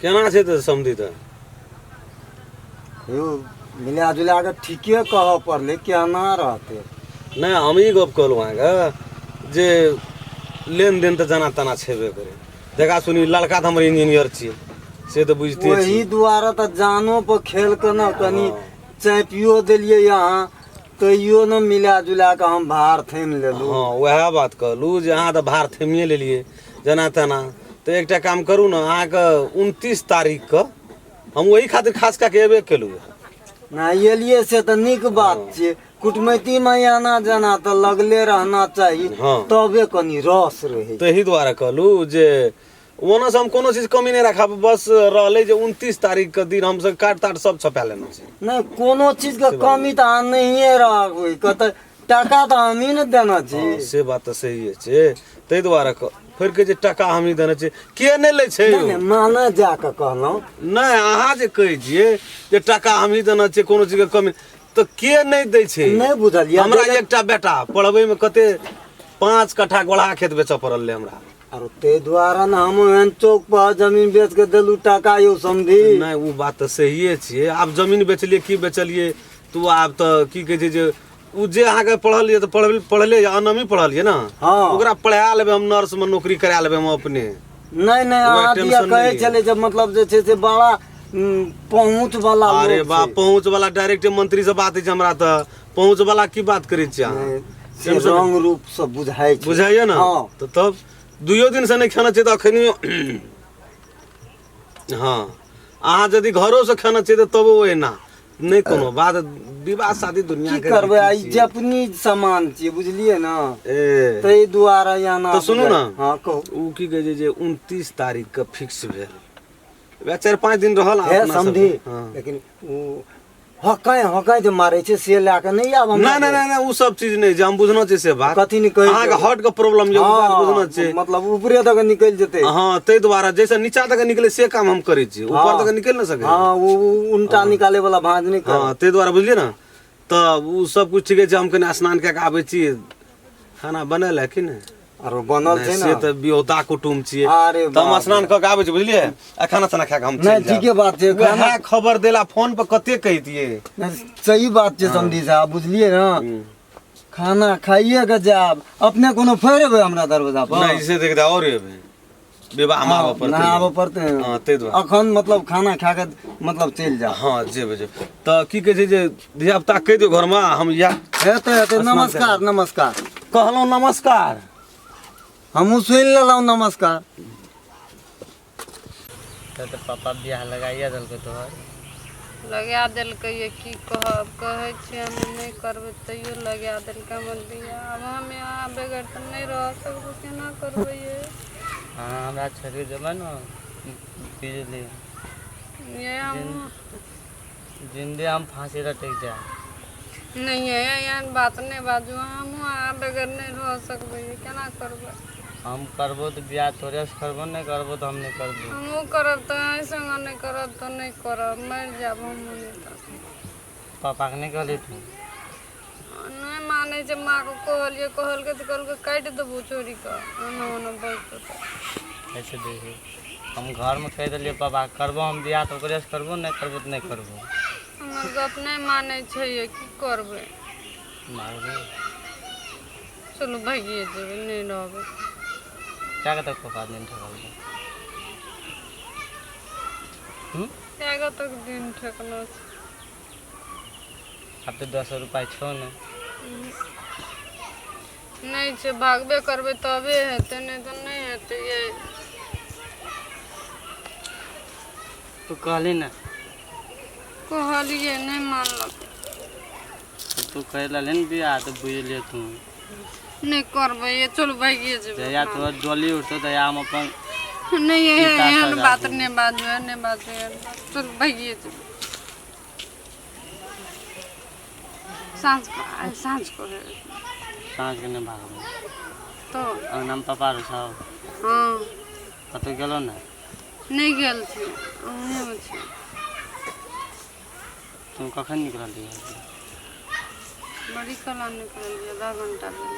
केना छै तऽ समधि तऽ यौ मिला जुला कऽ ठीके कहऽ पड़लै केना रहतै। नहि, हम ई गप कहलहुँ अहाँके जे लेनदेन तऽ जेना तेना छेबे करै, देखा सुनी लड़का तऽ हमर इंजीनियर छियै, से तऽ बुझिते ओही छी। दुआरे तऽ जानो पर खेल के ने कनि चाँपियो देलियै अहाँ, तैयो ने मिला जुला कऽ हम भार थामि लेलहुँ। हँ, उएह बात कहलहुँ जे अहाँ तऽ भार थामिए लेलियै जेना तेना, तऽ एकटा काम करू ने, अहाँके 29 तारीखके हम ओही खातिर खास कए कऽ एबे केलहुँ हँ। नहि एलियै से तऽ नीक बात छियै, कुटमैतीमे आना जाना तऽ लगले रहना चाही। हँ। तबे कनि रस रहै। ताहि दुआरे कहलहुँ जे ओना से हम कोनो चीज कमी नहि राखब, बस रहलै जे 29 तारीखके दिन हमसब कार्ड तार्ड सब छपा लेने छी। नहि, कोनो चीजके कमी तऽ अहाँ नहिए राखबै, कतऽ टाका तऽ हमही ने देने छी। हँ, से बात तऽ सहिए छै, ताहि दुआरे फेर कहै छै टाका हमही देने छियै, के नहि लै छै? नहि नहि, माने जा कऽ कहलहुँ। नहि, अहाँ जे कहै छियै जे टाका हमही देने छियै, कोनो चीजके कमी तऽ के नहि दै छै? नहि बुझलियै। हमरा एकटा बेटा पढ़बैमे कते 5 कट्ठा गोढ़ा खेत बेचऽ पड़ल रहै हमरा। आरो ताहि दुआरे ने हम एहन चौक पर जमीन बेच के देलू टाका यौ समधी। नहि, ओ बात तऽ सहिए छियै। आब जमीन बेचलियै की बेचलियै तऽ आब तऽ की कहै छै जे ओ जे अहाँके पढ़ल यऽ तऽ पढ़ल पढ़ले यऽ, अनमी पढ़ल यऽ ने। हँ। ओकरा पढ़ा लेबै हम, नर्समे नौकरी करा लेबै हम अपने। नहि नहि, ओकरा अहाँ दिया टेंशन कहै नहि लिअ। छलै जे मतलब जे छै से बड़ा पहुँच वाला अरे लोक बा छै। पहुँच वाला डायरेक्ट मंत्री से बात होइ छै हमरा, तऽ पहुँच वाला की बात करै छियै अहाँ? नहि, से रंग रूप सब बुझाइ छै। बुझाइए ने? हँ। तऽ तब दुइयो दिन से नहि खाना छै तऽ अखनियो। हँ, अहाँ यदि घरोसँ खाना छै तऽ तबो ओहिना नहि कोनो बात, विवाह शादी दुनिया की के करबै, रीति आ ई छियै। जापानीज सामान छियै, बुझलियै ने? ए ताहि दुआरे एना। तऽ सुनू ने। हँ, कहू। ओ की कहै छै जे 29 तारीखके फिक्स भेल, वएह 4-5 दिन रहल हे अपना सब। समझी। हँ। लेकिन ओ हकै हकै जे मारै छै से लए कऽ नहि आब हमरा। नहि नहि नहि नहि, ओ सब चीज नहि, जे हम बुझना छै से बात। कथी नहि कहै अहाँके छै? हार्ट के प्रॉब्लम ये, ओ बात बुझना छै। मतलब ऊपरे दऽ कऽ निकलि जेतै। हँ, ताहि दुआरे जैसे नीचा तक निकले से काम हम करै छी, ऊपर तक निकलि नहि सकै। हँ, ओ उनटा निकाले वाला भाँज नहि कर। हँ, ताहि दुआरे बुझलियै ने, तऽ ओ सब कुछ ठीके छै। हम कनि स्नान कए कऽ आबै छी, खाना बनल है कि नहि? आरो बनल छै से ने। तऽ बियोता कुटुम छियै। अरे तऽ हम बाप स्नान कऽ के आबै छी, बुझलियै? आ खाना ताना खा कऽ हम नहि चलि जायब। ठीके बात छै, खाना वएह खबर देला फोन पर कते कहितियै। नहि, सही बात छै समधी साहब, बुझलियै ने? खाना खाइए के जायब, अपने कोनो फेर एबै हमरा दरवाजा पर? नहि, से देख आओर एबै, विवाह मे आबऽ पड़तै। ना आबऽ पड़तै। हँ, ताहि दुआरे अखन मतलब खाना खा के मतलब चलि जाउ। हँ, जेबै जेबै। तऽ की कहै छै जे धिया पुता कहि दियौ घरमे, हम इएह हेतै हेतै। नमस्कार नमस्कार। कहलहुँ नमस्कार। हमहूँ सुनि लेलहुँ, नमस्कार। तऽ पापा बियाह लगाइए देलकै तोहर? लगा देलकै ये, की कहब, कहै छियै हम नहि करबै तैयो लगा देलकै हमर बियाह। आब हम अहाँ बगैर तऽ नहि रह सकबै, केना करबै ये? अहाँ हमरा छोड़ि कऽ जेबै ने बिजली ये हम जिन्दे हम फाँसी लटकि जायब। नहि ये, एहन बात नहि बाजू, हमहूँ अहाँ बगैर नहि रह सकबै ये, केना करबै? हम करबो तऽ बियाह तोरेसँ करबो, नहि करबो तऽ हम नहि करबो। हमहूँ करब तऽ अहीं संगे, नहि करब तऽ नहि करब, मरि जायब हमहूँ नहि तऽ। पापाके नहि कहली तू? नहि मानै छै। माँके कहलियै, कहलकै तऽ कहलकै काटि देबौ चोरीके, एना ओना बजतौ तऽ। ऐसे देखी, हम घरमे कहि देलियै पापा, करबो हम बियाह तऽ ओकरेसँ करबो, नहि करबो तऽ नहि करबो। हमर गप नहि मानै छै ये, की करबै? मारबो। चलू भागिए जेबै, नहि रहबै। क्या तक पापा दिन ठकल? कए तक दिन ठेकना छै? आब तऽ 10 रुपा छौ ने? नहि छै। भागबे करबै तबे हेतै, नहि तऽ नहि हेतै ये। तू कहली ने? कहलियै, नहि मानलक। तू कहि रहले ने बियाह तऽ बुझलियै तू। नहि करबै ये, चलू भागिए जेबै। जहिया तोहर डोली उठतौ तहिया हम अपन नहि ये, पिता एहन सजा बात देब। नहि बाजू, नहि बाजू एहन बात। चलू भागिए जेबै। साँझ को, आइ साँझ को है। साँझके नहि भागबै। तो अङ्गनामे पापा आर छौ? हँ। कतहु गेलो ने? नहि गेल छी, अङ्गनेमे छी। तू कखन निकलली? बड़ी कला निकललियै, आधा घंटा भेल।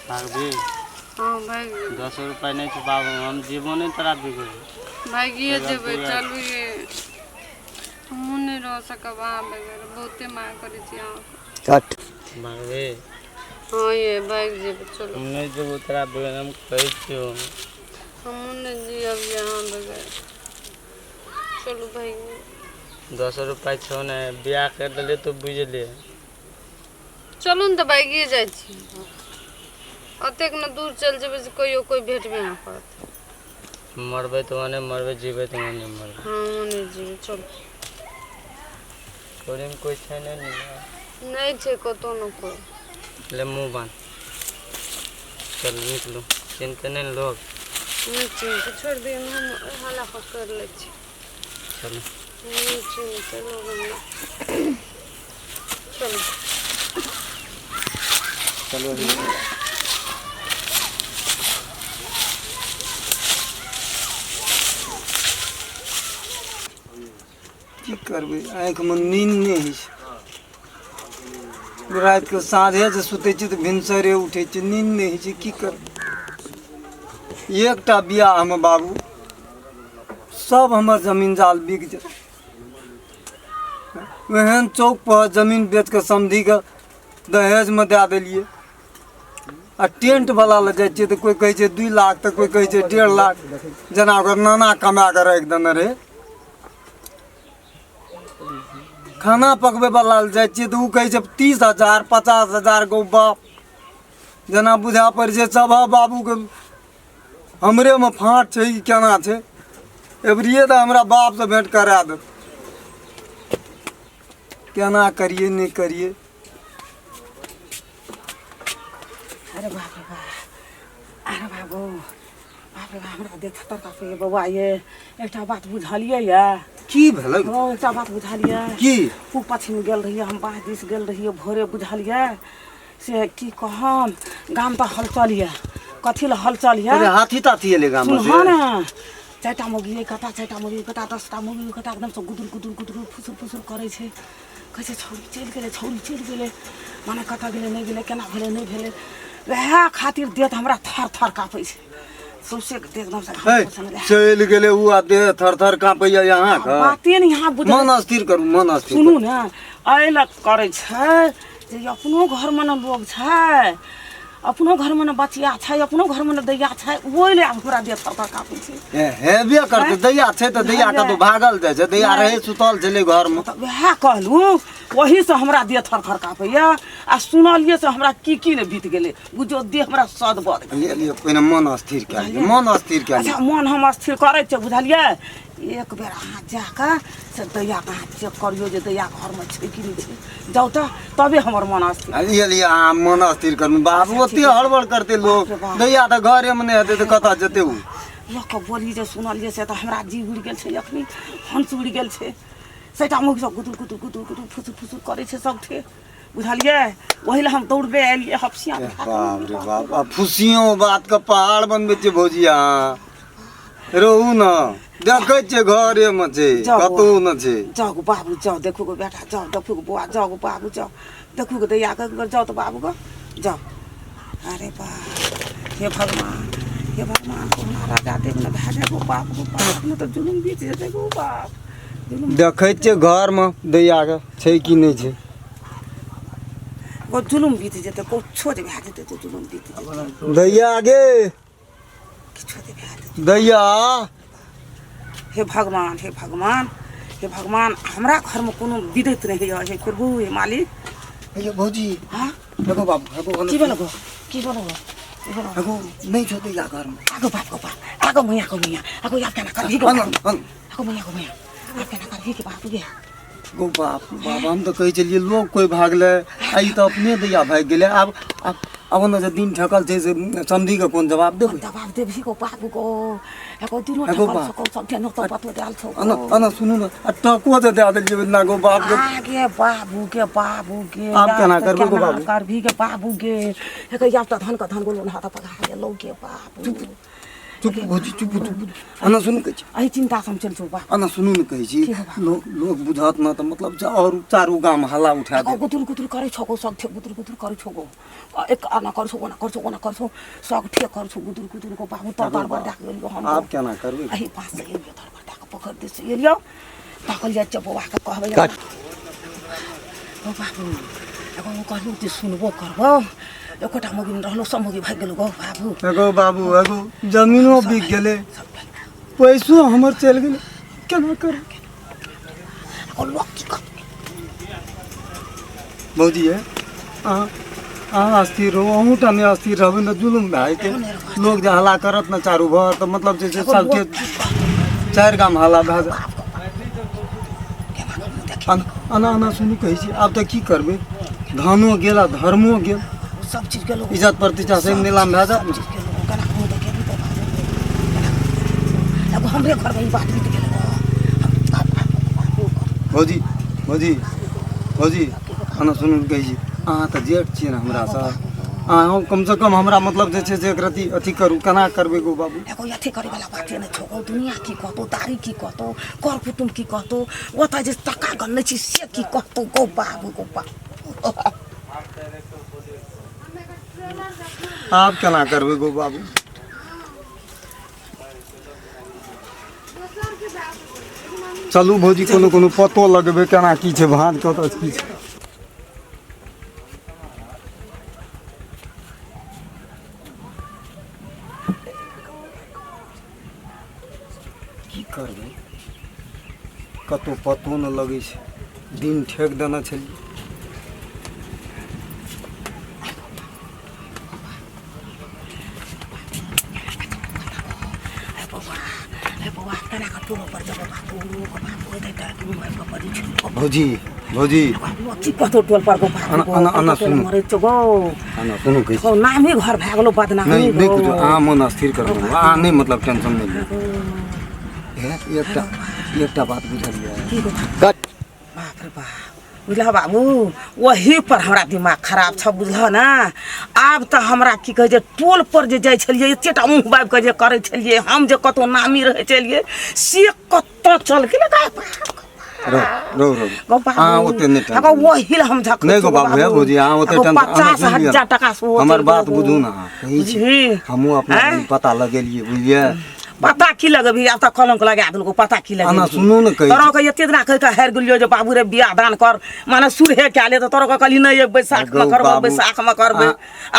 भागबी? हँ, भागि जेबै। 10 रुपैआ नहि छै बाबू, हम जीवो नहि तोरा बिगड़ै। भागिए जेबै, चलू ये, हमहूँ नहि रह सकब अहाँ बगैर, बहुते माया करै छी अहाँके। कट। भागबी? हँ ये, भागि जेबै, चलू। हम नहि जेबो तोरा बगैर, हम कहै छियौ। हमहूँ नहि जियब ये अहाँ बगैर, चलू भागि जेबै। 10 रुपैआ छौ ने, बियाह करि लेलियै तऽ बुझि ले। चलू ने तऽ भागिए जाइ छी, ओतेक ने दूर चलि जेबै जे कहियो कोइ भेटबे नहि करत। मरबै तऽ ओने मरबै, जीबै तऽ ओने मरबै। हँ, ओने जीबै, चलू। तोरेमे कोइ छै नहि ने? नहि छै कतहु ने कोइ। ले मुँह बान्ह, चल निकलू। चिन्हते नहि ने लोग? नहि चिन्हते, छोड़ि दियौ ने, हम हल्ला करि लै छी। चलू। नहि चिन्हते लोग हमरा, चलू। चलो। की करबै, आँखिमे नींद नहि होइ छै। रातिके साँझे जे सुतै छी तऽ भिनसरे उठै छी, नींद नहि होइ छै। की करबै, एकटा बियाहमे बाबू सब हमर जमीन जाल बिक जेतै। ओहन चौक पर जमीन बेच कऽ समधिके दहेजमे दए देलियै। आ टेंट वाला लग जाइ छियै तऽ कोइ कहै छै 2 लाख, तऽ कोइ कहै छै 1.5 लाख, जेना ओकर नाना कमा कऽ राखि देने रहै। खाना पकबै वाला लग जाइ छियै तऽ ओ कहै छै 30,000, 50,000। गौ बाप, जेना बुझा पड़ै छै सभ बाबूके हमरेमे फाँट छै कि केना छै। एबरिए तऽ हमरा बापसँ भेँट करा देत। केना करियै, नहि करियै। अरे बाप रे बाप, अरे बाबू, बाप रे बाप, हमरा देह थर काँपैए बौआ। ये एकटा बात बुझलियै यऽ? की भेलै? हँ, एकटा बात बुझलियै। की? पूब पश्चिम गेल रहियै हम, बाँस दिस गेल रहियै भोरे, बुझलियै? से की कहम, गाम तऽ हलचल यऽ। कथी लए हलचल यऽ? अरे हाथी ताथी एलै गाम? सुनहो ने, चारिटा मौगी कता, चारिटा मौगी कता, 10टा मौगी कता, एकदमसँ गुदुर गुदुर गुदुर फुसुर फुसुर करै छै। कहै छै छौरी चलि गेलै, छौरी चलि गेलै। माने कतऽ गेलै, नहि गेलै, केना भेलै, नहि भेलै, वएह खातिर देह तऽ हमरा थर थर काँपै छै, सौंसे देह एकदमसँ घाम पसीना लए। चलि गेलै उ आ देह थर थर काँपैया अहाँके? बाते नहि यहाँ बुझल। मन स्थिर करू, मन स्थिर। सुनू ने, एहि लए करै छै जे अपनो घरमे ने लोग छै, अपनो घरमे ने बचिया छै, अपनो घरमे ने दैया छै, ओहि लए आब हमरा देह थर थर काँपै छै। हेबे करतै, दैया छै तऽ दैया कतौ भागल जाइ छै? दैया रहै, सुतल छलै घरमे। तऽ वएह कहलहुँ, ओहीसँ हमरा देह थर थर काँपैया। आ सुनलियै से हमरा की की ने बीत गेलै, बुझियौ देह हमरा सद बद गेल। लिअ लिअ, पहिने मन स्थिर कए लिअ, मन स्थिर कए लिअ। अच्छा, मन हम स्थिर करै छियै, बुझलियै? एक बेर अहाँ जाकऽ से दैयाके अहाँ चेक करियौ जे दैया घरमे छै कि नहि छै। जाउ तऽ, तबे हमर मन स्थिर। आ लिअ लिअ, अहाँ मन स्थिर करू बाबू। अच्छा, ओते ठीक छै। हड़बड़ करतै लोक? बाप रे बाप। दैया तऽ घरेमे नहि हेतै तऽ कतऽ जेतै उ? लोकके बोली जे सुनलियै से तऽ हमरा जी उड़ि गेल छै, अखनी हंस उड़ि गेल छै। सैटा मौगी सब गुदुर गुदुर गुदुर गुदुर फुसुर फुसुर करै छै सबठे, बुझलियै? ओहि लए हम दौड़बे एलियै हफसिया। बाप रे बाप, आ फुसियो बात के पहाड़ बनबै छियै भौजी अहाँ। रहू न, देखै छियै घरेमे छै। जाउ। कतहु न छै। जाउ गो बाबू, जाउ, देखू गो बेटा, जाउ, देखू गो बौआ, जाउ गो बाबू, जाउ, देखू गो दैया के एक बेर, जाउ तऽ बाबू गो, जाउ। अरे बा, हे भगवान, हे भगवान, कहुना राजा देव ने भए जाय गो बाप, गो बाप, नहि तऽ जुलुम बीत जेतै गो बाप, जुलुम। देखै छियै घरमे दैया के छै कि नहि छै। गो जुलुम बीत जेतै, कुछो जे भए जेतै तऽ जुलुम बीत जेतै। दैया गे। किछो जे भए जेतै। दैया। हे भगवान, हे भगवान, हे भगवान, हमरा घरमे कोनो विदैत नहि होइए, हे प्रभु, हे मालिक। हे भौजी। हाँ। हेगो बाबू, हेगो। की भेलो गो, की भेलो गो, की भेलो? हेगो, नहि छौ दैया घरमे। आगो बाप गो बाप, आगो मैया गो मैया, आगो आब केना करबही गो? अन अन। आगो मैया गो मैया, आब केना करबही के बाप गे? गो बाप बाप, हम तऽ कहै छलियै लोग कोइ भागलै, आ ई तऽ अपने दैया भागि गेलै। आब आब आब ओना जे दिन ठकल छै से समधिके कोन जवाब देबै? जवाब देबही गो बाबू गो? एगो दिनो एगो ठकल बाप। छौ सब के नोतो पतो देल छौ। अना अना, सुनू ने, आ टको जे दए देलियै ना गो बाप गे। आगे बाबू के बाबू गे। आब केना तऽ करबै गो केना बाबू? करबही गे बाबू गे? हे आब तऽ धन के धन गोलो हाथ पका गेलो गे बाबू। चुप भौजी चुप चुप एना सुनू कहै छी एहि चिन्ता से हम चलि जाउ बाप एना सुनू ने कहै छी की हो बाबू? लोक लोक बुझत न तऽ मतलब जे आओर चारू गाम हल्ला उठा गो देत गुदुर गुदुर करै छौ गो सब ठेक गुदुर गुदुर करै छौ गो आ एक आना करै छौ ओना करै छौ ओना करै छौ सब ठेक करै छौ गुदुर गुदुर गो बाबू तर तर बरदा के गेलियो हम आब केना करबै एहि पास से एलियो तर बरदा के पोखरि दिस से एलियो ताकल जाइ छै बौआ के कहबै काट। ओ बाबू एगो कहलहुँ जे सुनबो करबो एकोटा मौगी नहि रहलो सब मौगी भागि गेलो गो बाबू एगो बाबू एगो जमीनो बिक गेलै सब भागि गेलो। पैसो हमर चलि गेलै केना करब एगो लोक की कहतै भौजी ये अहाँ अहाँ अस्थिर रहू अहूँ टा नहि अस्थिर रहबै ने जुलुम भए जेतै लोक जे हल्ला करत ने चारू भर तऽ मतलब जे छै सबके चारि गाम हल्ला भए जायत एना एना सुनू कहै छी आब तऽ की करबै धानो गेल आ धर्मो गेल सब चीज गेलो इज्जत प्रतिष्ठा से नीलाम भए जायत ने चीज गेलो केना मुँह देखेबी बाबा एगो हमरे घरमे ई बात बीत गेलै भौजी भौजी भौजी एना सुनू कहै छी अहाँ तऽ जेठ छियै ने हमरासँ अहाँ कमसँ कम हमरा मतलब जे छै से एक रत्ती अथी करू केना करबै गो बाबू एगो अथी करे वाला बात नहि छौ गो दुनिया की कहतौ दारी की कहतौ कर कुटुम की कहतौ ओतऽ जे टका गनने छी से की कहतौ गो बाबू गो बाबू आब केना करबै गो बाबू चलू भौजी कोनो कोनो पतो लगेबै केना की छै भाँज कतऽ की छै की करबै कतहु पतो नहि लगै छै दिन ठेक देने छलियै भौजी भौजी की कहतौ टोल पर गो अना अना अना सुनू मरै छौ गो अना सुनू कहै छी नामी घर भए गेलो बदनामी नहि नहि कुछो अहाँ मन अस्थिर करब अहाँ नहि मतलब टेंशन नहि लिअ हे एकटा एकटा बात बुझलियै बाप रे बाप बुझलह बाबू ओही पर हमरा दिमाग खराब छ बुझलह ने आब तऽ हमरा की कहै छै टोल पर जे जाइ छलियै एतेटा मुँह बाबि कऽ जे करै छलियै हम जे कतहु नामी रहै छलियै से कतऽ चल गेलै रौ रौ रौ गो बाबू अहाँ ओते नहि टेंशन अगो वही ला हम झक नहि गो बाबू हे भौजी अहाँ ओते टेंशन अहाँ पचास सुनि लिअ। हजार टका से हमर बात बुझू ने अहाँ कहै छी बुझही हमहूँ अपना आँय? घड़ी पता लगेलियै बुझलियै पता की लगबही आब तऽ कलंक लगा देलको पता की आना लगेबही सुनू ने कहै तोरा के एते दिना कहि कऽ हारि गेलियो जे बाबू रे बियाह दान कर माने सुरहे कए ले तऽ तोरा के कहली नहि बैसाख मे गौ करबै बाबू। बैसाख मे करबै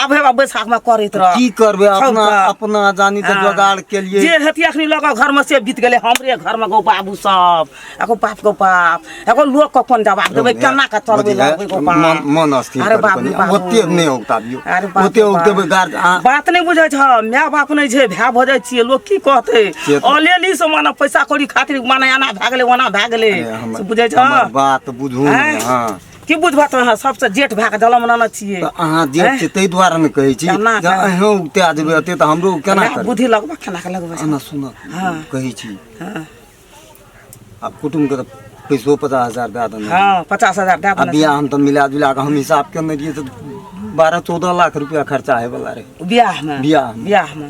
आब हेबा बैसाख मे करैत रह की करबै अपना छौ तऽ। अपना जानी तऽ हाँ। जोगाड़ केलियै जे हेती अखनी लऽ कऽ घरमे से बीत गेलै हमरे घरमे गौ बाबू सब एगो बाप गौ बाप एगो लोक के कोन जवाब देबै केना के चलबै लगबै गौ बाप मन मन अस्थिर अरे करू बाप कनी। रे बाप। ओते नहि औगताबियौ अरे बाप ओते रे बाप। औगतेबै गार्ड अहाँ बात नहि बुझै छ माय बाप नहि छै भाय भऽ जाइ छियै लोक की कहतै से तऽ- अलेली से माने पैसा कौड़ी खातिर माने एना भए गेलै ओना भए गेलै अरे हमर- से बुझै छ हमर बात बुझू ने आँय? अहाँ की बुझबह तो अहाँ सबसँ जेठ भए कऽ जलम लेने छियै तऽ अहाँ जेठ छियै ताहि दुआरे ने कहै छी केना जे करबै? अहूँ उगता जेबै एते तऽ हमरो केना केना करबै बुद्धि लगबह केना के लगबै एना सुनऽ हाँ। कहै छी हाँ आब कुटुम्बके तऽ पैसो 50,000 दए देने हाँ 50,000 दए आ देने बियाह हम तऽ मिला जुला कऽ हम हिसाब केने रहियै तऽ 12-14 लाख रुपया खर्चा होइवला रहै बियाहमे बियाहमे। बियाहमे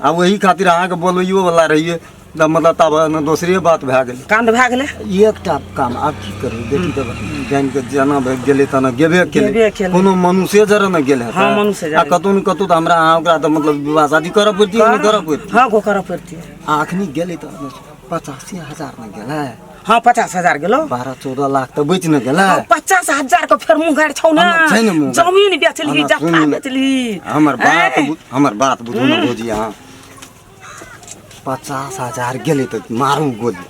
आ ओही खातिर अहाँके बोलबैयो वला रहियै तऽ मतलब तब ने दोसरे बात भए गेलै काण्ड भए गेलै एकटा काम आब की करबै बेटी तऽ जानि कऽ जेना भए गेलै तेना गेबे गेबे केलै केलै। कोनो मनुष्य जरे ने गेल हेतै हाँ, मनुष्य जरे। आ कतहु ने कतहु तऽ हमरा अहाँ ओकरा तऽ मतलब विवाह शादी करऽ पड़तियै कि नहि करऽ पड़तियै हाँ गो करऽ पड़तियै आ अखनी गेलै तऽ 85,000 ने गेलै हाँ 50,000 गेलो 12-14 लाख तऽ बचि ने गेलै 50,000 के फेर मुँह गाड़ि छौ ने हमर छै ने मुँह गाड़ि। जमीन बेचली हमरा जत्था सुनू ने। बेचली हमर बात आँय? हमर बात बुझू ने भौजी अहाँ 50,000 गेलै तऽ मारू गोली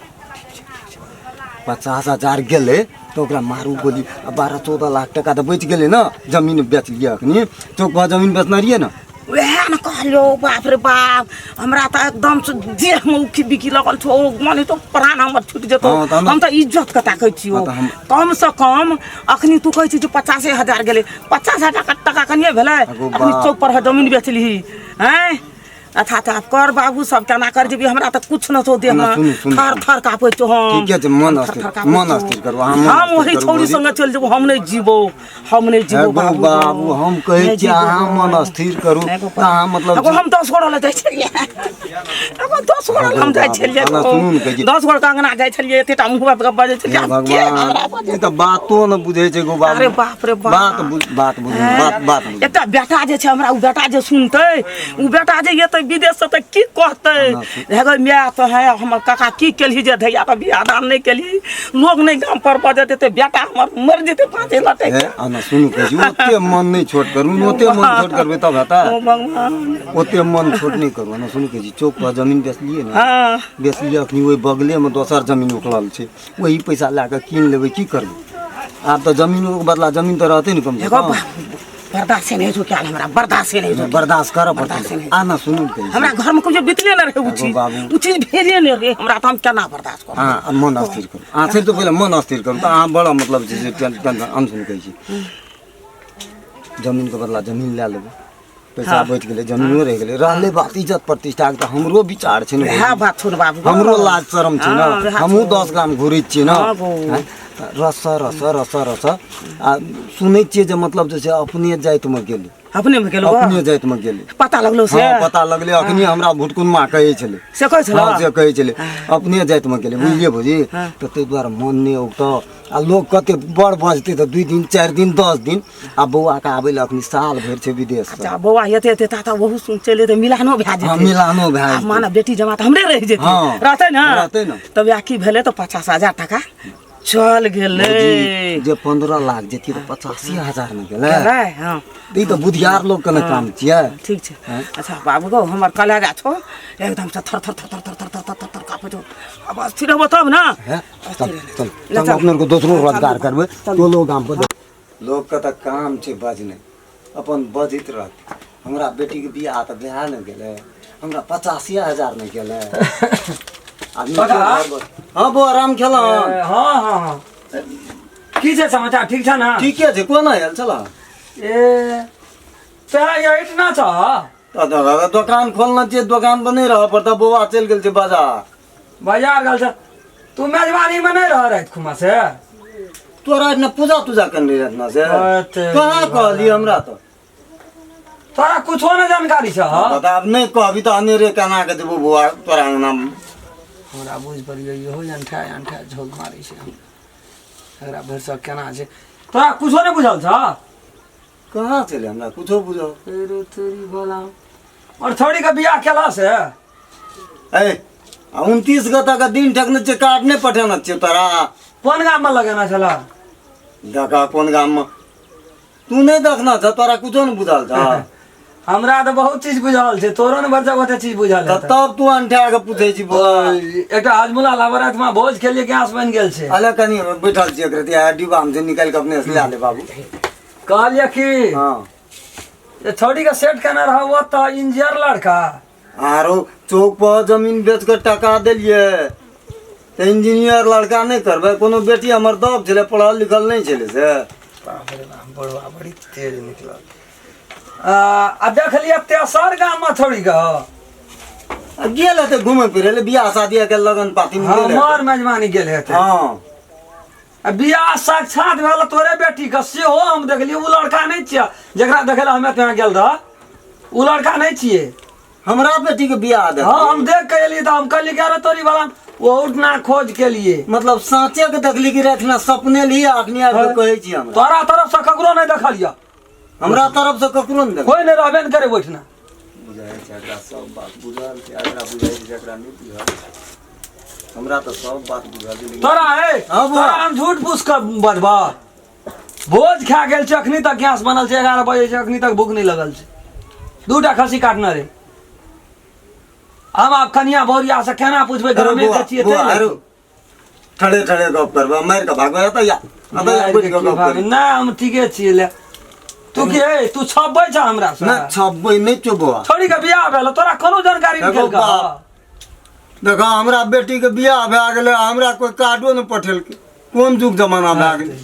50,000 गेलै तऽ ओकरा मारू गोली आ 12-14 लाख टका तऽ बचि गेलै ने जमीन बेचलियै अखनी चौक पर जमीन बेचने रहियै ने वएह ने कहलियौ बाप रे बाप हमरा तऽ एकदम से देहमे उखी बिकी लगल छौ माने तो प्राण हमर छूटि जेतौ हाँ, तऽ हम तऽ इज्जत के ताकै छियौ हाँ, तऽ हम- कम से कम अखनी तू कहै छी जे 85,000 गेलै 50,000 के टका कनिए भेलै अगो अखनी बाप। चौक पर जमीन बेचलिही आँय अच्छा अच्छा आब कर बाबू सब केना कर जेबी हमरा तऽ कुछ न छौ देह ना, मे सुनू, सुनू, थर सुनू। थर कापै छौ हम ठीके छै, मन थर अस्थिर- थर कापै मन छौ। अस्थिर करू, अहाँ मन हम अस्थिर ओही करू, छौड़ी भौजी। संगे चलि जेबो हम नहि जीबो हम नहि हे जीबो गो बाबू बाबू हम कहै नहि छी जीबो अहाँ गो। मन अस्थिर करू नहि गो तऽ अहाँ मतलब एगो हम 10 गोड़ा लए जाइ छलियै एगो 10 गोड़ा लए हम जाइ छलियै ना, सुनू ने कहै छी। 10 गोड़ा के अंगना जाइ छलियै एतेटा मुँह पर बजै छलियै हे आब के हमरा भगवान बजै ई तऽ बातो ने बुझै छै गो बाबू अरे बाप रे बाप बात बुझ बात बुझ बात बात बुझ एकटा बेटा जे छै हमरा ओ बेटा जे सुनतै ओ बेटा जे एतै विदेशसँ तऽ की कहतै हे गै माय तऽ है हमर काका की केलही जे धैया के बियाह दान नहि केलही लोग नहि गाम पर बजत एतै बेटा हमर मरि जेतै पाँचे लटै हे आना सुनू कहै छी ओते मन नहि छोट करू ओते मन छोट करबै तब हेतै ओ भगवान ओते मन छोट नहि करू आना सुनू कहै छी चौक पर जमीन बेचलियै ने हँ बेचलियै अखनी ओहि बगलेमे दोसर जमीन उखड़ल छै ओही पैसा लए कऽ कीन लेबै की करबै आब तऽ जमीनोके बदला जमीन तऽ रहतै ने कमसँ एगो कम बर्दाश्ते नहि होइ छौ हमरा बर्दाश्ते नहि होइ छौ बर्दाश्त करऽ बर्दाश्त पड़तै नहि। आ ना सुनू ने कहै छी। हमरा घरमे कहियो बितले नहि रहै ओ एगो चीज बाबू। ओ चीज भेले नहि रहै हमरा तऽ हम केना बर्दाश्त करब अहाँ मन अस्थिर करू अहाँ से तऽ पहिले मन अस्थिर करू तऽ अहाँ बड़ा मतलब जे छै टेंशन अनसुन कहै छी जमीनके बदला जमीन लए लेबै पैसा बचि गेलै जमीनो रहि गेलै रहलै बात इज्जत प्रतिष्ठाके तऽ हमरो विचार छै ने वएह भौजी। बात छौ ने बाबू हमरो लाज शरम छै ने हँ, वएह हमहूँ छौ। 10 गाम घुरै छियै ने हँ गो। आँय, तऽ रस रस रस रस आ सुनै छियै जे मतलब जे छै अपने जातिमे गेलै अपने मे गेलो अपने जातिमे गेलै पता लगलो से हँ पता लगलै अखनी हमरा भुटकुनमा कहै छलै से कहै छलौ हँ से कहै छलै अपने जातिमे गेलै बुझलियै भौजी हँ। तऽ ताहि दुआरे मन नहि औतऽ आ लोक कते बड़ बजतै तऽ 2 दिन 4 दिन 10 दिन आ बौआके आबै लए अखनी साल भरि छै विदेश अच्छा बौआ एते एते ताता ओहू सुन चलि एतै मिलानो भए जेतै हँ, मिलानो भए आ जेतै। माने बेटी जमा तऽ हमरे रहि जेतै हँ, रहतै ने रहतै ने। तब वएह की भेलै तऽ 50,000 टाका चल गेलै भौजी, जे 15 लाख जेतियै तऽ 85,000 ने गेलै गेलै हँ ई तऽ बुधियार लोकके ने काम छियै ठीक छै अच्छा बाबू गौ हमर कलेजा छौ एकदमसँ थर थर थर थर थर थर थर थर थर थर काँपै छौ आब अस्थिर रहबो तब ने हे चल चल ले चल चल। अपने आरके दोसरो रोजगार करबै चल। टोलो गाम पर लोकके तऽ काम छै बजनाइ अपन बजैत रहत हमरा बेटीके बियाह तऽ भए ने गेलै हमरा 85,000 नहि गेलै आदमी के घर हँ बौआ राम खेलौं हँ हँ हँ की छै समाचार ठीक छ ने ठीके छै कोना आयल छल ए तोरा एहिठिना छ दोकान खोलने छियै दोकान पर नहि रहऽ पड़तै बौआ चलि गेल छै बाजार बाजार गेल छ तू मेजबानीमे नहि रह राति खुमा से तोरा एहिठिना पूजा तूजा करने रहना से अते कहाँ कहली हमरा तऽ तोरा कुछो नहि जानकारी छ बता आब नहि कहबी तऽ अनेरे केना के देबो बौआ तोरा अंगना हमरा बुझि पड़ियो इहो अंठा अंठा झोल मारै छै एकरा भरिसक केना छै तोरा कुछो नहि बुझल छ कहाँ छलै हमरा कुछो बुझल तेरे तेरी भला और छोड़ी के बियाह केला से ए आ 29 गता के दिन ठकने छियै कार्ड नहि पठेने छियै तोरा कोन गाम में लगेना छला देखा कोन गाम में तू नहि देखना छ तोरा कुछो नहि बुझल छ हमरा तऽ बहुत चीज बुझल छै तोरो ने बच्चा ओते चीज बुझल तऽ हेतै। तब तू अंठा के पूछै छी बौआ एकटा हजमुला लाबरात में भोज खेलिए गैस बनि गेल छै अले कनि बैठल छियै एक रति डिब्बा में से निकालि के अपने से लए ले बाबू कहलिए कि हँ जे छौड़ी के सेट केने रह वो तऽ इंजीनियर लड़का आरो चौक पर जमीन बेच के टका देलियै तऽ इंजीनियर लड़का नहि करबै कोनो बेटी हमर दब छलै पढ़ल लिखल नहि छलै से बाप रे बाप बड़ुआ बड़ी तेज निकलल आ देखलिए तेसर गाम में छौड़ी के आ गेल हेतै घुमै फिरै लए बियाह शादी के लगन पाती मे हँ गेल हेतै। मर मेजबानी गेल हेतै हँ आ बियाह साक्षात भेल तोरे बेटी के सेहो हम देखलियै ओ लड़का नहि छियै जकरा देखै लए हमे तोरा गेल रह ओ लड़का नहि छियै हमरा बेटी के बियाह देख हँ हम देख के एलियै तऽ हम कहलियै कि अरे तोरी वाला ओ उठना खोज के लिए मतलब साँचे के देखली कि रातिमे सपने ली अखनी आबि के कहै छी हमरा तोरा तरफ से ककरो नहि देखलियै हमरा तरफ से ककरो नहि देखल कोइ नहि रहबे नहि करे ओहिठिना बुझाइ छै एकरा सब बात बुझल छै एकरा बुझाइ छै एकरा नहि बुझल छै हमरा तऽ सब बात बुझल छै लेकिन तोरा है हाँ बुआ। तोरा हम झूठ फूस के बजबा भोज खा गेल छै अखनी तक गैस बनल छै 11 बजे छै अखनी तक भूख नहि लगल छै दूटा खस्सी काटने रे हम आब कनिया बहुरिया से केना पूछबै अरे गामे बुआ, के छियै बुआ, तै ने। अरे ठड़े ठड़े गप करबै मारि कऽ भागबै एतऽ या एतऽ या बैठ कऽ गप करी नहि हम ठीके छियै ले तू के है तू छपबै छ हमरा से ना छपबै नहि छौ बौआ छोड़ी के बियाह भेल तोरा कोनो जानकारी नहि देखो केलका बाप। देखो हमरा बेटी के बियाह भए गेलै हमरा कोई कार्डो नहि पठेलकै कोन युग जमाना भए गेलै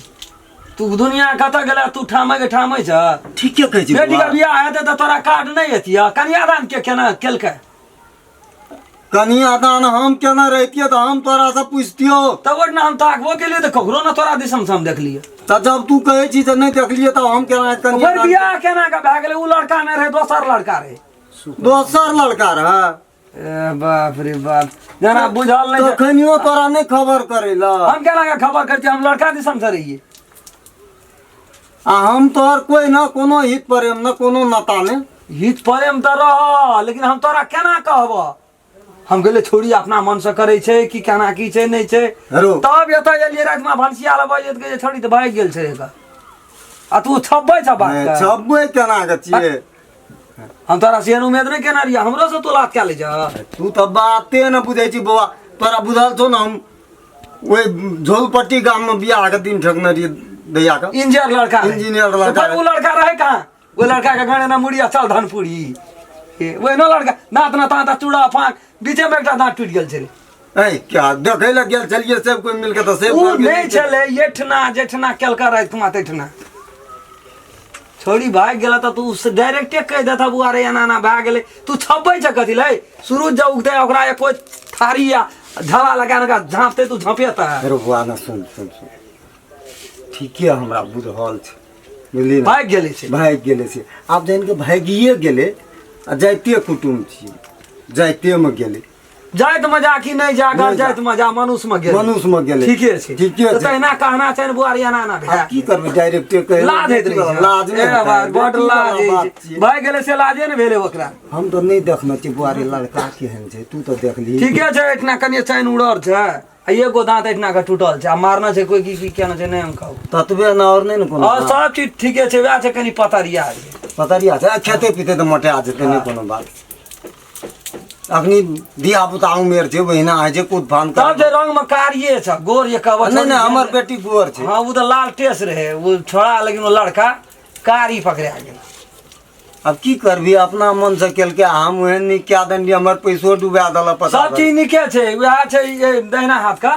तू दुनिया कतऽ गेला तू ठामे के ठामे छ ठीके कहै छी बेटी बौआ। के बियाह हेतै तऽ तोरा कार्ड नहि एतिह कन्यादान के केना केलकै कन्यादान हम केना रहितियै तऽ हम तोरासँ पुछतियौ तब ओहिना हम ताकबो केलियै तऽ ककरो ने तोरा दिसन से हम देखलियै तऽ जब तू कहै छी तऽ नहि देखलियै तब हम केना ओकर कन्यादान बियाह केना के भए गेलै ओ लड़का नहि रहै दोसर लड़का रहै दोसर लड़का रहै ए बाप रे बाप जेना बुझल नहि छै। तखनियो तोरा नहि खबर करै लए हम केना के खबर करतियै हम लड़का दिसन से रहियै आ हम तोहर कोइ न कोनो हित प्रेम न कोनो नाता ने हित प्रेम तऽ रह लेकिन हम तोरा केना कहबह हम कहलियै छोड़ी अपना मनसँ करै छै कि केना की छै नहि छै हेरो तब एतऽ एलियै रातिमे भनसिया लग बजैत कहै छै, छोड़ी तऽ भागि गेल छै एकर आ तू छपबै छ बात के? छपबै केना के छियै हम तोरा से एहन उम्मीद नहि केने रहियै हमरो से तू लात कए लै छ तू तऽ बाते ने बुझै छी बौआ तोरा बुझल छौ ने हम ओहि झोलपट्टी गाममे बियाहके दिन ठेकने रहियै दैयाके इंजीनियर लड़का रहै। इंजीनियर लड़का तऽ फेर ओ लड़का रहै कहाँ ओहि लड़का के गणे ना मुड़िया चल धनपुरी ओहिनो लड़का दाँत ना ताँत चूड़ा फाँक बीचेमे एकटा दाँत टूटि गेल छलै ऐ क्या देखै लए गेल छलियै सब कोइ मिलके तऽ से ओ नहि छलै एठना जेठना केलका राति कुमा तैठना छोड़ी भागि गेला तऽ तू डायरेक्टे कहि देता बुआ रे एना एना भए गेलै तू छपबै छ कथी लै सूरज जब उगतै ओकरा एको थारी या झाड़ा लगा लगा झाँपतै तू झपेतै हेरो बुआ ने सुन सुन सुन ठीके हमरा बुझल छै बुझली ने भागि गेलै से भागि गेलै से आब जहन के भागिए गेलै आ जाइते कुटुम्ब छियै जाइतेमे गेलै जाइत मजा की नहि जा नहि जा। जाइत मजा मनुष्य में गेलै मनुष्य मे गेलै ठीके छै ठीके तऽ छै तहिना कहना छै ने बुआ रे एना एना भए आब की करबै डायरेक्टे कहि लाज होइत रहै छै। लाज नहि ए हेतै, बा, बड बेटी वाला लाज होइ बात छै छियै। भए गेलै से लाजे ने भेलै ओकरा हम तऽ नहि देखने छियै बुआ रे लड़का केहन छै तू तऽ देखली ठीके छै एहिठिना कनिए चैन उड़ल छै आ एगो दाँत एहिठिना के टूटल छै आ मारना छै कोइ की की केना छै नहि हम कहू ततबे ने आओर नहि ने कोनो और सब चीज ठीके छै वएह छै कनि पतरिया छै पतरिया छै आ खेते पीते तऽ मोटा जेतै नहि कोनो बात अखनी धिया पुता उमेर छै ओहिना होइ छै कूद फान तब जे रंग में कारिये छ गोर ये कहब नहि नहि हमर बेटी गोर छै हाँ वो तऽ लाल टेस रहे वो छोड़ा लेकिन वो लड़का कारी पकड़ा गेल अब की करबी अपना मन से केलकै आ हम ओहन नीक कए देलियै हमर पैसो डुबा देलक पता सब चीज नीके छै वएह छै ये दहिना हाथ का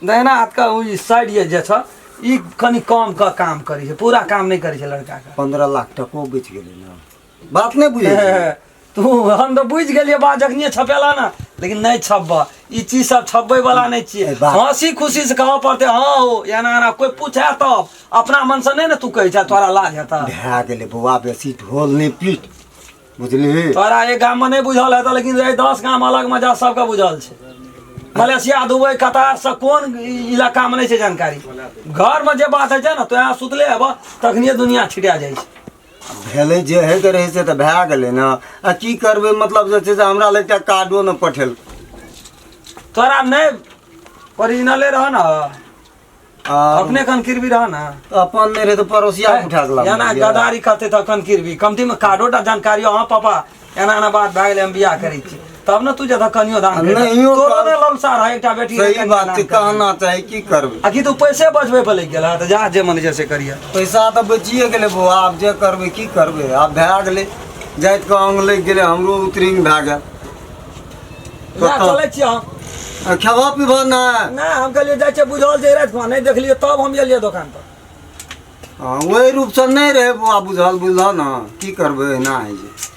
दहिना हाथ का ओ साइड ये जे छ ई कनि कम के काम करै छै पूरा काम नहि करै छै लड़का के 15 लाख टको बचि गेलै ने बात नहि बुझै छी। तू हम तऽ बुझि गेलियै बात जखनिए छपेला ने लेकिन नहि छपबह ई चीज सब छपबै वाला नहि छियै ए, बात- हंसी खुशी से कहऽ पड़तै हँ हो एना एना कोइ पूछे तब अपना मन से नहि ने तू कहै छ तोरा लाज हेतऽ भए गेलै बौआ बेसी ढोल नहि पीट बुझलिही तोरा एक गाममे नहि बुझल हेतऽ लेकिन एहि 10 गाम अलगमे जा सबके बुझल छै मलेशिया दुबई कतार से कोन इलाकामे नहि छै जानकारी घरमे जे बात होइ छै ने तो यहाँ सुतले हेबऽ तखनिए दुनिया छिटा जाइ छै भेलै जे होइके रहै से तऽ भए गेलै ने आ की करबै मतलब जे छै से हमरा लग एकटा कार्डो नहि पठेल तोरा नहि ओरिजिनले रह ने आ अपने कनकिरबी रह ने अपन नहि रहै तऽ पड़ोसिया उठा कऽ लाबि एना लेलियै। गदारी करते तब कनकिरबी कमती में कार्डो टा जानकारी हो, हाँ पापा एना एना बात भए गेलै हम बियाह करै छी तब ने तू जतऽ कनियो दान करितह। नहियो तोरो कर- ने ललसा रहै एकटा बेटी रहै, सही कनिया बात दान छै करबै। कहना चाही की करबै आ की तू पैसे बचबै पर लागि गेल तऽ जा जे मन छै से करिहे पैसा तऽ बचिए गेलै बौआ आब जे करबै की करबै आब भए गेलै जाइत कऽ अंग लागि गेलै हमरो उतरिंग भए गेल जा चलै छियै हम आ खेबऽ पीबऽ नहि नहि हम कहलियै जाइ छियै बुझल जे राति नहि देखलियै तब हम एलियै दोकान पर हँ ओहि रूपसँ नहि रहै बौआ बुझल बुझल ने की करबै एना होइ छै